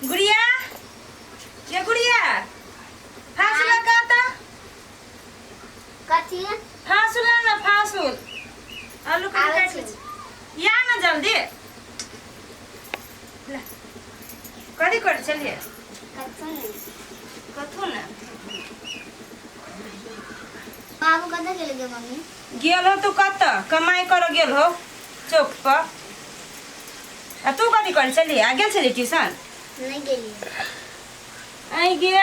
गुड़िया, ये गुड़िया, फांसुल का कथी? फांसुल ना, फांसुल आलू के आबै काट छी। ले या ना जल्दी। ला। कथी कर चलिए? कथू नहि। कथू ना? बाबू कतऽ गेल गे मम्मी? गेल हो तू कतऽ कमाई कर गेल हो चौक पर, आ तू कथी कर चलिए? आ गेल छली ट्यूशन? नहि गेलियै। आई गे,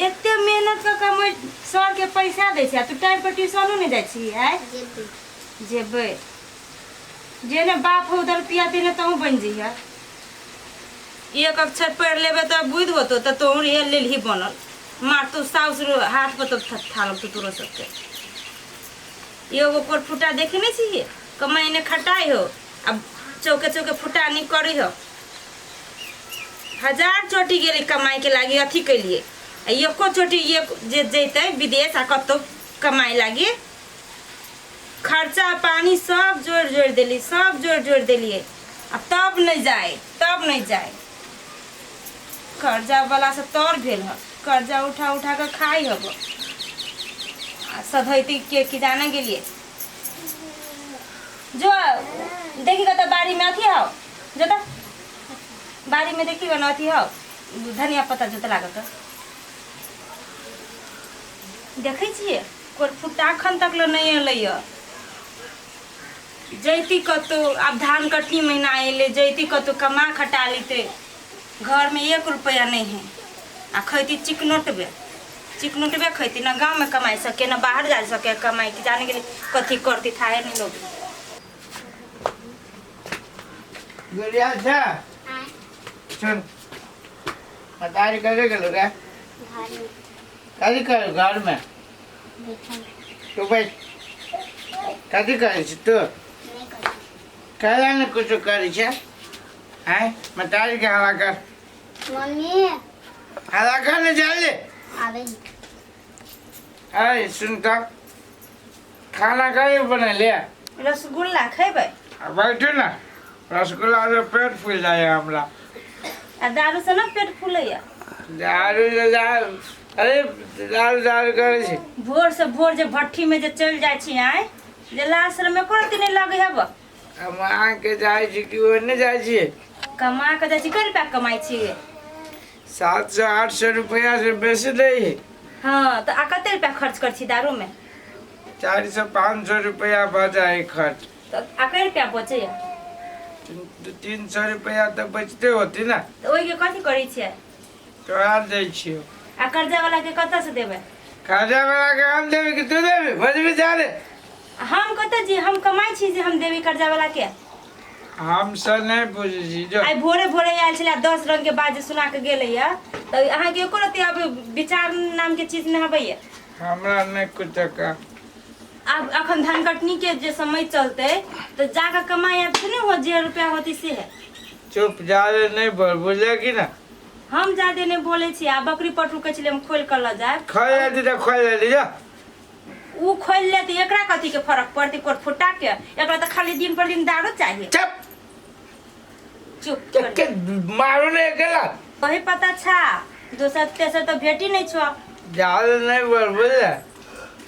एते मेहनत कऽ कऽ सर के पैसा दै छै आ तू टाइम पर ट्यूशनो नहि जाइ छी? आइ जेबै। जेबै जे ने बाप हो उधर पिया तेने तहूँ बनि जइहे। एक अक्षर पढ़ि लेबै तऽ बुझि होतो तऽ तोहूँ हे लेलही बनल मारतौ साउस हाथ पर तो था लगतौ तोरो सबके। एगो कोर फुटा देखे नहीं छियै, कमाई ने खटाई हो आ चौके चौके फुटानी करी हो। हजार चोटी गेलै कमाई के लागी अथी केलिए आ एको चोटी एक जे जैतै विदेश आ कतौ कमाई लागी, खर्चा पानी सब जोड़ि जोड़ि देली, सब जोड़ि जोड़ि देलिए आ तब नहीं जाए, तब नहीं जाए। कर्जा वाला से तर भेल ह, कर्जा उठा उठा के खाई हब आ सधैती के की जाने गेलिए। जो देखी त बाड़ी में अथी हौ, जो त बाड़ी में देखी न अथी हौ, धनिया पत्ता जोत लागत। देखै छियै कोर फुट्टा अखन तक ले नहि एलैया। जैती कतौ, आब धान कटनी महीना एलै, जैती कतौ कमा खटा लेतै। घरमे एक रुपैआ नहि है आ खैती चिकनोटबे, चिकनोटबे खैती। न गाँवमे कमाइ सके न बाहर जा सके कमाइ, कि जाने गेलै कथी करती, थाहे नहि लोग। गुड़िया छा। आँय? सुन, मतारी करे गेलो रे? घरमे। कथी करे घरमे? बैठल। तू बैठ। कथी करै छी तू? नहि करै। कैला ने कुछो करै छै? आँय, मतारी के हवा कर। मम्मी। हवा कर ने जल्दी। आबै। अरे सुन तऽ, खाना कभी बनेलियै? रसगुल्ला खैबै? आ बैठू ने, रसगुल्ला से पेट फूल जाइए हमरा। आ दारू से ने पेट फूलैया? दारू से दारू, अरे दारू दारू करै छी। भोर से भोर जे भट्ठी में जे चलि जाइ छी आइ जे लाज शरम एको रत्ती नहि लगै हब। हम अहाँके जाइ छी कि ओन्ने जाइ छियै? कमा कऽ जाइ छी। कै रुपया कमाइ छी? 700 800 रुपया से बेसी दै है। हँ तऽ आ कते रुपया खर्च करै छी दारूमे? 400 500 रुपया भऽ जाइ है खर्च। तऽ आ कै रुपया बचैया? 300 रुपया तऽ बचते होती ने। तऽ ओहिके कथी करै छियै? तोरा दै छियौ। आ कर्जा वाला के कतऽ से देबै? कर्जा वाला के हम देबै कि तू देबी? बजबी जा रे। हम कतऽ जी हम कमाइ छी जे हम देबै कर्जा वाला के? हम सब नहि बुझै छी जो। आइ भोरे भोरे आयल छलै, 10 रंग के बात जे सुना के गेलैया, तऽ अहाँके एको रत्ती आब विचार नाम के चीज नहि अबैया? हमरा नहि कुछो का। आब अखन धान कटनी के जे समय चलते तऽ जाकऽ कमाइ आब नहि हो, जे रुपया होती से है। चुप, जादे नहि बोल, बुझले कि ना? हम जादे नहि बोलै छी। आ बकरी पटरू कहै छलै हम खोलि कऽ लऽ जायब। खोल लेती तऽ खोल लेती, जा। उ खोलि लेत, एकरा कथी के फरक पड़तै कोर फुटा के? एकरा तऽ खाली दिन पर दिन दारू चाही। चुप। चुप। के मारू ने अकेला। वही पता छा, दोसर तेसर तऽ भेटी नहि छौ। जादे नहि बोल, बुझले?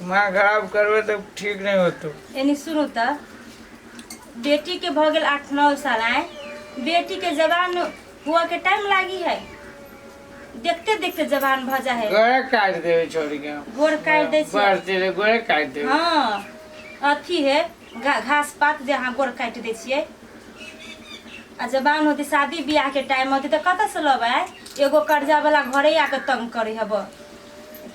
माँ खराब करबे तऽ ठीक नहि होतो। एनी सुनू तऽ, बेटी के भऽ गेल 8 9 साल आए, बेटी के जवान हुआ के टाइम लागी है, देखते देखते जवान भऽ जाइ है। गोरे काटि देबै छोड़ी के। गोर काटि दै छै। बढ़ते रे, गोरे काटि देबै। हँ, अथी है घास पात जे अहाँ गोर काटि दै छियै। आ जवान होती, शादी बियाह के टाइम होती तऽ कतऽ से लबै? एगो कर्जा वाला घरे आके तंग करै हब,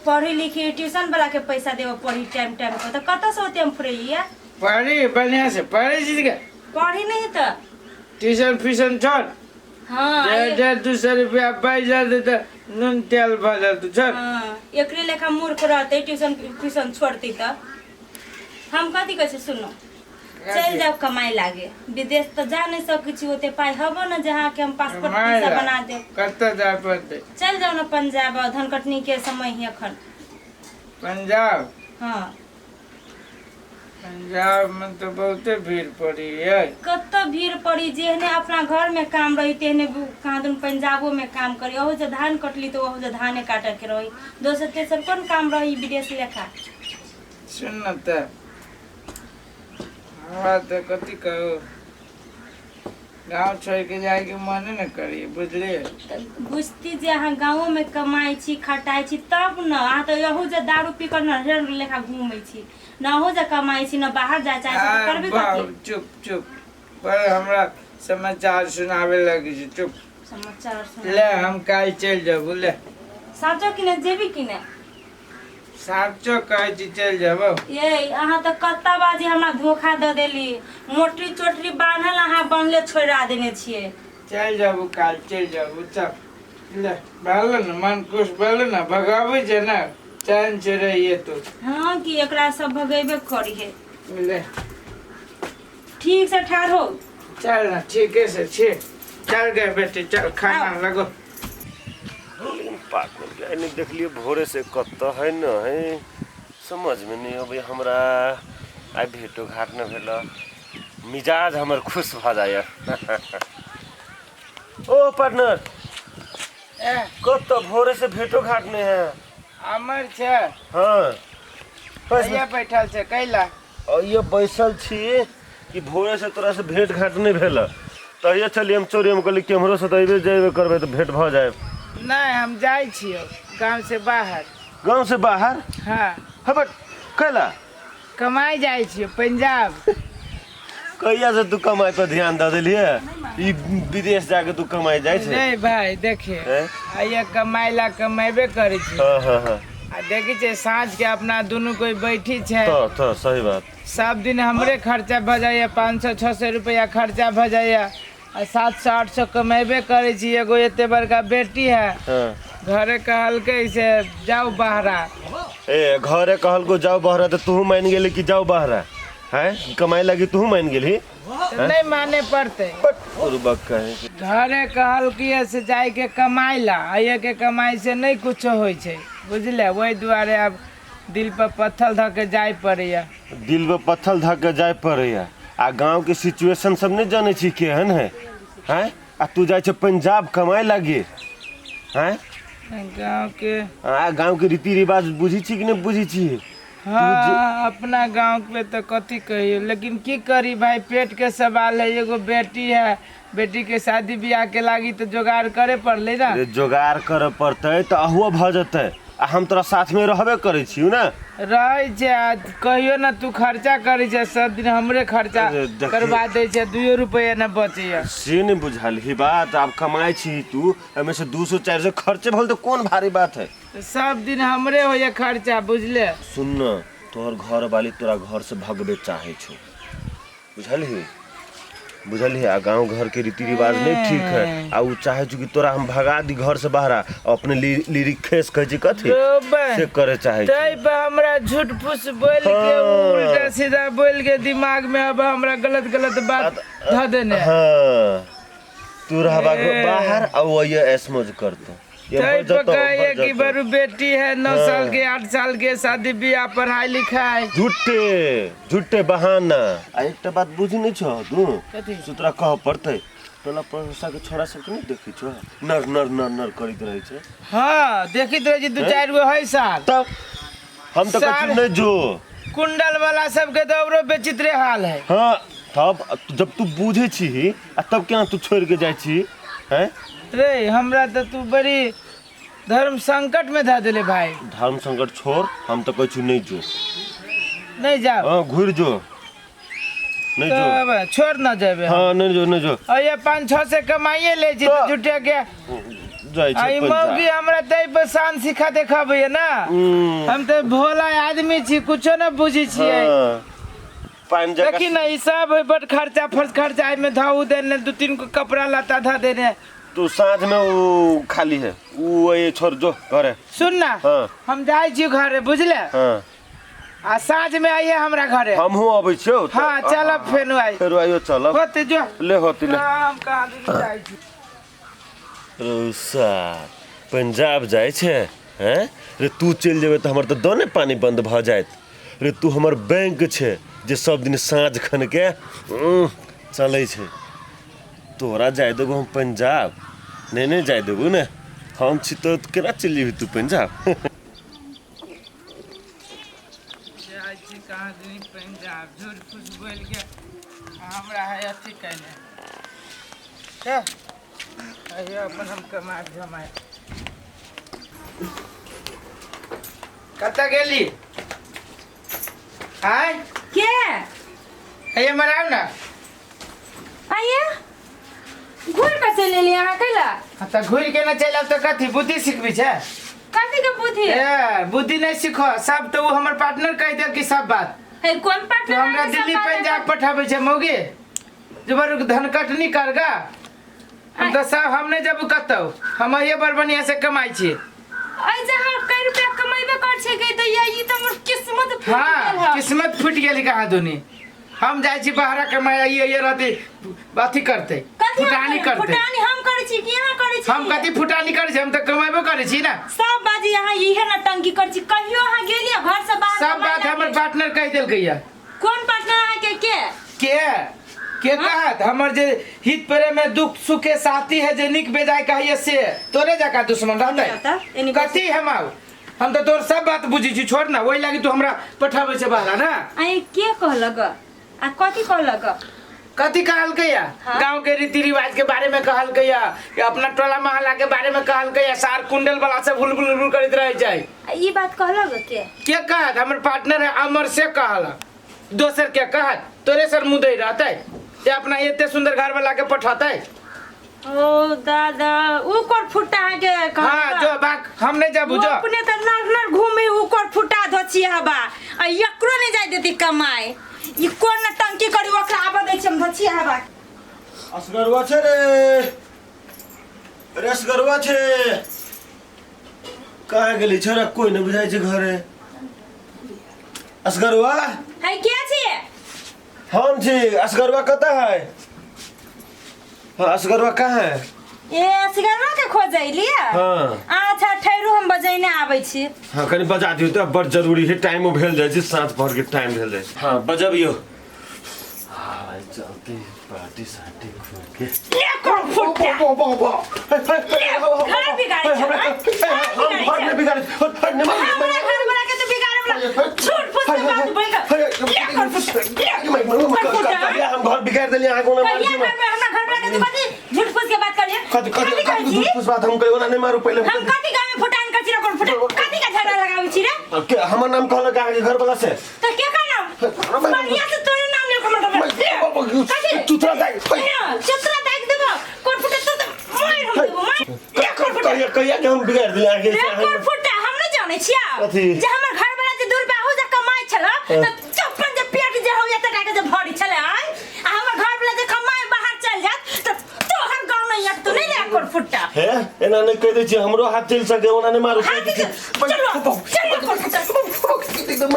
पढ़ी लिखी ट्यूशन वाला के पैसा देबऽ पढ़ी टाइम टाइम पर, तऽ कतऽ से होते हम फुरैया? पढ़ी बढ़िया से पढ़ै छी के? पढ़ी नहीं तऽ। ट्यूशन फीसन छोड़। हाँ। डेढ़ डेढ़ 200 रुपया बचि जेतै तऽ नून तेल भऽ जेतै, छोड़। हाँ, एकरे लेखा मूर्ख रहतै, ट्यूशन ट्यूशन छोड़तै तऽ। हम कथी कहै छी सुनू, चलि जाउ कमाइ लागे विदेश। तऽ जा नहि सकै छी, ओते पाइ हबो ने जे अहाँके हम पासपोर्ट वीजा बना देब। कतऽ जाय पड़तै? चलि जाउ ने पंजाब, धान कटनी के समय है एखन। पंजाब? हाँ। पंजाब में तो बहुते भीड़ पड़ी है। कतऽ भीड़ पड़ी, जेहने अपना घर में काम रही तेहने कहाँ दुन पंजाबो में काम करी। ओहो जे धान कटली तो ओहो जे धाने काटे के रही, दोसर तेसर कोन काम रही विदेश लेखा। सुन न तऽ, हमरा तऽ कथी कहू, गाँव छोड़ के जायके मने न करी, बुझलियै? तऽ बुझती जे अहाँ गाँवो में कमाइ छी खटाइ छी तब न। अहाँ तऽ यहू जे दारू पी कऽ नहर लेखा घूमै छी न, अहू जे कमाइ छी न बाहर जाय चाहै छी तऽ करबे कथी? चुप चुप, पर हमरा समाचार सुनावे लगी छै, चुप। समाचार सुना। ले, हम काल्हि चलि जाबू, ले। साँचो कि नहि जेबी कि नहि? साचो कहै छी, चलि जाबो। ये अहाँ तऽ कत्ता बाजी हमरा धोखा दऽ देली। मोटरी चोटरी बान्हल अहाँ बान्हले छोड़ा देने छियै। चलि जाबू, काल्हि चलि जाबू। चल ले, भेल ने मन खुश भेल ने? भगाबै छै ने, चैन से रहिए तू। हँ कि एकरा सब भगेबे करिहे। ले। ठीक से ठाढ़ हो। चल ना, ठीके से छी। चल गए बेटी, चल खाना लगो। लेकिन पागल के आइ नहि देखलियै भोरे से, कतऽ है न है समझमे नहि अबै हमरा। आइ भेटो घाट नहि भेल, मिजाज हमर खुश भऽ जाइए। ओ पार्टनर, ए। कतऽ भोरे से भेटो घाट नहि है? अमर छै। हँ। कहिया बैठल छै, कैला? ये बैसल छी कि भोरे से तोरा से भेंट घाट नहि भेल, तहिये चलिए हम चोरी। हम कहली केम्हरो से तऽ अयबे जेबे करबै तऽ भेंट भऽ जाय। नहि, हम जाइ छियौ गाँव से बाहर। गाँव से बाहर? हाँ। हे बट कैला? कमाइ जाइ छियौ पंजाब। कहिया से तू कमाई पर ध्यान दऽ देलियै? ई विदेश जाके तू कमाई जाइ छै? नहीं भाई, देखिए, हैं? आइए कमाइ ला कमेबे करै छी। हाँ हाँ हाँ आ देखी छै, साँझ के अपना दुनू कोई बैठी छै। तो सही बात। सब दिन हमरे खर्चा भऽ जाइए, 500 600 रुपया खर्चा भऽ जाइए, आ 700 800 कमेबे करै छी। एगो एते बड़का बेटी है। घरे कहलकै से जाउ बाहरा। ए, घरे कहलको जाओ बहरा तऽ तू मान गेली कि जाओ बहरा हैं कमाई लगी? तू मान गेली? तऽ नहि माने पड़तै? रुबक कहे। घरे कहलकै से जाइके कमाइ ला, आइए के कमाइ से नहि कुछो होइ छै, बुझले? ओहि दुआरे आब दिल पर पत्थर धऽ के जाय पड़ैया। दिल पे पत्थर धऽ के जाय पड़ैया, आ गांव के सिचुएशन सब नहीं जानै छी केहन है हैं? आ तू जाइ छै पंजाब कमाए लागी हैं? गाँव के आ गांव के रीति रिवाज बुझी छी कि नहीं बुझी छी? हाँ, अपना गांव पे तो कथी कहियो, लेकिन की करी भाई, पेट के सवाल है। एगो बेटी है, बेटी के शादी ब्याह के लागी तो जोगाड़ करे पड़ले ना। अरे, जोगाड़ करे पड़तै तऽ अहुओ भऽ जेतै, आ हम तोरा साथ में रहबे करै छियौ ने। रहे छै, आ कहियो ना तू खर्चा करै छै, सब दिन हमरे खर्चा अरे देखी। करवा दै छै, दुइयो रुपया ना बचैया। से नहीं बुझल ही बात। आब कमाइ छी तू, एहिमे से 200 400 खर्चे भल तऽ कोन भारी बात है? सब दिन हमरे होइया खर्चा, बुझले? सुन न, तोहर घर वाली तोरा घर से भगबे चाहे छौ, बुझलही? बुझलही? आ गांव घर के रीति रिवाज नहीं ठीक है, आ उ चाहे छौ कि तोरा हम भगा दी घर से बाहर, आ अपने लिरिक खेस कहै छी कथी से करे चाहे तै छौ। पे हमरा झूठ फूस बोल के, उल्टा सीधा बोल के दिमाग में अब हमरा गलत गलत बात धऽ देने। हाँ, तू रहबा ए। बाहर आ वो ये ऐश मौज करतो। ये तै भर पे जतो, कहिए भर कि जतो। बरू बेटी है 9 साल के, 8 साल के, शादी ब्याह, पढ़ाई लिखाई। झूठे झूठे बहाना। आ एकटा बात बुझी नहीं छौ तू? कथी? से तोरा कहऽ पड़तै, टोला पड़ोसा के छोरा सबके नहीं देखै छौ, नर नर नर नर करैत रहै छै? हाँ, देखित रहे छी, दू चारि गो है साल। तब हम तऽ कहै सार- छी नहीं जो। कुंडल वाला सबके तो औरो बेचित्रे हाल है। हाँ, तब जब तू बुझै छी आ तब केना तू छोड़ि के जाइ छी हैं? रे, हमरा तऽ तू बड़ी धर्म संकट में धऽ देले भाई। धर्म संकट छोड़, हम तऽ कहै छी नहीं जो। नहीं जाओ। हाँ, घुरि जो, नहीं जो। तब छोड़ न जेबे। हाँ, नहीं जो, नहीं जो। और ये 500 600 कमाइए ले छी तऽ- तऽ झूठे के जाइ आई छै मौगी पंजाब। हमरा तै पर शान सिखा देखाबैया ना। हम तऽ भोला आदमी छी, कुछो न बुझी छियै। हाँ। पानि जकाँ। देखी ना, ई सब है बड खर्चा, फर्स्ट खर्चा एहिमे धऽ देने, दू तीन गो कपड़ा लत्ता धऽ देने। तू साँझ में वो खाली है, वो ये छोड़, जो घरे। सुन ना। हाँ। हम जाइ छी घरे, बुझले? हाँ। आ साँझ में आइए हमरा घरे। हमहूँ अबै छियौ। हाँ, चलब फेनु आइ। फेरो आइयो चलब। होते जो। ले, होती ले। हम कहाँ दिन जाइ छी। रौसा पंजाब जाइ छै हैं? रे, तू चलि जेबै तऽ हमर तऽ दने पानी बंद भऽ जायत। रे, तू हमर बैंक छै। जे सब दिन साँझ खन के चलै छै। तोरा जाय देबो हम पंजाब? नहि नहि जाय देबो ने, हम छी तऽ केना चलि जेबही तू पंजाब? जाइ छी कहाँ दिन पंजाब झूठ फूस बोलि के हमरा है अथी कयने। अहियो अपन हम कमाय धमाय। कतऽ गेली आय? के? हे मराउ ना। आइए घूर के चलि एलियै अहाँ कैला? हाँ, तऽ घुरि के ना चलि आब तऽ कथी बुद्धि सिखबी छै? कथी के बुद्धि? ए बुद्धि नहीं सिखो सब तऽ ओ हमर पार्टनर कहि देल कि सब बात। हे कोन तो पार्टनर? हमरा दिल्ली पंजाब पठाबै छै मौगी जबर धन कटनी करगा। हम तऽ सब हम नहीं जब कतौ, हम अहिए बड़ बढ़िया से कमाइ छी। ऐ जहाँ कै रुपया कमेबे कर छै गई तऽ या ई तऽ हमर किस्मत फूटि गेल। हाँ है किस्मत फूटि गेल कहाँ दुनी। हम जाइ छी बाहरा कमाइ, ये रहते अथी करते कथी हम फुटानी करै- करते। फुटानी हम करै छी कि अहाँ करै छी? हम कथी फुटानी करै छी? हम तऽ कमेबो करै छी ना। सब बाजी अहाँ इहे नटंकी करै छी। कहियो अहाँ गेलियै घर से बाहर सब कमाइ बात लागी? हमर पार्टनर कहि देलकै या। कोन पार्टनर अहाँ के? के के के कहत? हमर जे हित प्रेम में दुख सुख के साथी है, जे निक बेजाय कहिए से तोरे जका दुश्मन रहतै? एनी एनी कथी हम आउ? हम तऽ तोर सब बात बुझै छी। छोड़ ना, ओहि लागी तू हमरा पठाबै छै बाहर ना। आइ के कहलक आ कथी कहलक? कथी कहलकै या? हाँ? गांव के रीति रिवाज के बारे में कहलकै या, या अपना टोला मोहल्ला के बारे में कहलकै या, सार कुंडल वाला सब हुल बुल हुल करैत रहै छै। आ ई बात कहलक के? के कहत? हमर पार्टनर है अमर से कहलक, दोसर के कहत? तोरे सर मुँह दै रहतै जे अपना एते सुंदर घर वाला के पठतै? ओ दादा, ऊ कोर फुट्टा अहाँके कहलक? हाँ जो बाक, हम नहीं जाबू वो जो। अपने तऽ नर नर घूमे ऊ कोर फुट्टा धोची हवा आ एकरो नहीं जाय देती कमाए। ई कोन नटंकी करी ओकरा आबऽ दै छी हम धोची हवा। असगरुआ छै रे, रे असगरुआ छै, कहाँ गेली छोरा? कोई नहीं बुझाइ छै घरे। असगरुआ है के छी? हम छी। असगरुआ कतऽ है? हाँ असगरुआ कहाँ है? ए असगरवा के खोजैलियै? हाँ। अच्छा ठहरू, हम बजैने आबै छी। हाँ कनि बजा दियौ तऽ, बड़ जरूरी है। टाइमो भेल जाइ छै, साँझ भर के टाइम भेल जाइ छै। हाँ बजबियौ। हाँ चलते पार्टी सार्टी खोल के। ले कोर फुट्टा घर बिगाड़ै छै, हाँ? हम घर नहि बिगाड़ै छी। हमरा घर वाला के तो बिगाड़े वाला झूठ फूस के बात बोल के ले कोर फुट्टा, ले कोर फुट्टा। हम घर बिगाड़ देलियै अहाँके ओना मारै कहिया छी। घर में हमरा घर वाला के तू कथी झूठ फूस के बात करिए? कथी कथी कथी कहै कथी छी? झूठ फूस बात हम कहियो ना नहि मारू पहिले। हम कथी गाँव में फुटान कर छी रे? कोर फुटा कथी का झगड़ा लगाबै छी रे? के हमर नाम कहलक अहाँके घर वाला से? तो के का नाम? बढ़िया से तोरे नाम ले हमर घर कथी? चुतरा दाइ। चतरा दाग देबो कोर फुटा तो मार हम देबो मार। ले कोर फुटा। कहिया कहिया के हम बिगाड़ देलियै अहाँके? ले कोर फुटा, हम नहीं जानै छिया। कथी? जे हमर घर वाला जे दूर बाहु जे कमाइ छल त चप्पन जे पेट जे होइया तकरा के जे भरी छले आय, आ हमर घर वाला जे कमाइ बाहर चल जात त तोहर गाँव नहीं अटतो नहीं रे कोर फुटा। हे एना नहि कहि दै छियै, हमरो हाथ चलि सके, ओना नहि मारू। हाथ चलो चलो कोर फुटा, चलो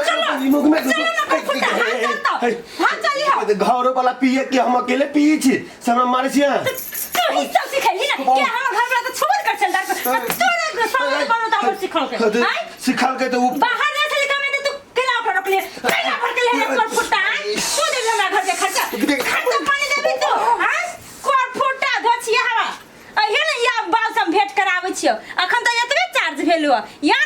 चलो ना कोर फुटा, हाथ चलतो, हाथ चली हो। घरो वाला पिए कि हम अकेले पिए छी से हमरा मारै छी अहाँ? तू ही सब सिखैली ना के हमर घर वाला त छुबल कर चल दार तोरे सामने बनो त हमर सिखल के आय। सिखलकै तऽ उ बाहर जा चले कमे तू केना पर रखले, केना भर के ले कोर फुटा? तू देबी हमरा घर के खर्चा? खर्चा पानी देबी तू? हां कोर फुटा धोछिया हवा अहे ने या बाल से हम भेंट कराबै छियौ। अखन तऽ एतबे चार्ज भेलौ या